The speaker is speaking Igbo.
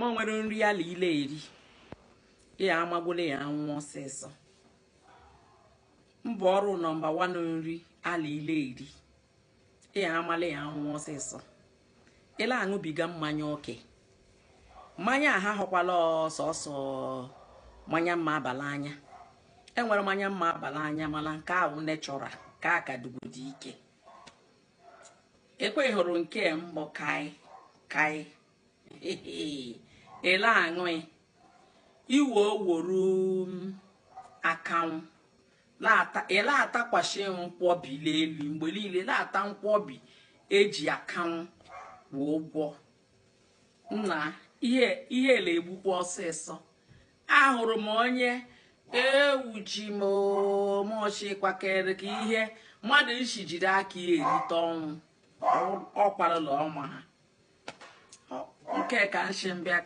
Ma o nwere nri ala ile eri ya amagwole ya anwụ ọsịsọ. Mbụ ọrụ number 1 nri ala ile eri ya amala ya anwụ ọsịsọ. Ịla aṅụbiga mmanya oke, mmanya a ha hụkwala ọsọsọ mmanya mma abala anya. Enwere mmanya mma abala anya, mana nke ahụ natural ka aka dugodi ike. Ekwe hụrụ nke mbụ kai kai ele aṅụ iwe oworu akanwụ ele atakwashi nkwọbi elu mgbe niile na-ata nkwọbi eji akanwụ wee ụgwọ nna ihe ihe na-egbukwa ọsịsọ. Ahụrụ m onye ewuchi m mọchi kwakere ka ihe mmadụ nshi jiri aka ya erite ọnwụ ọkwarala ọma ha nke ka nshi mbịa.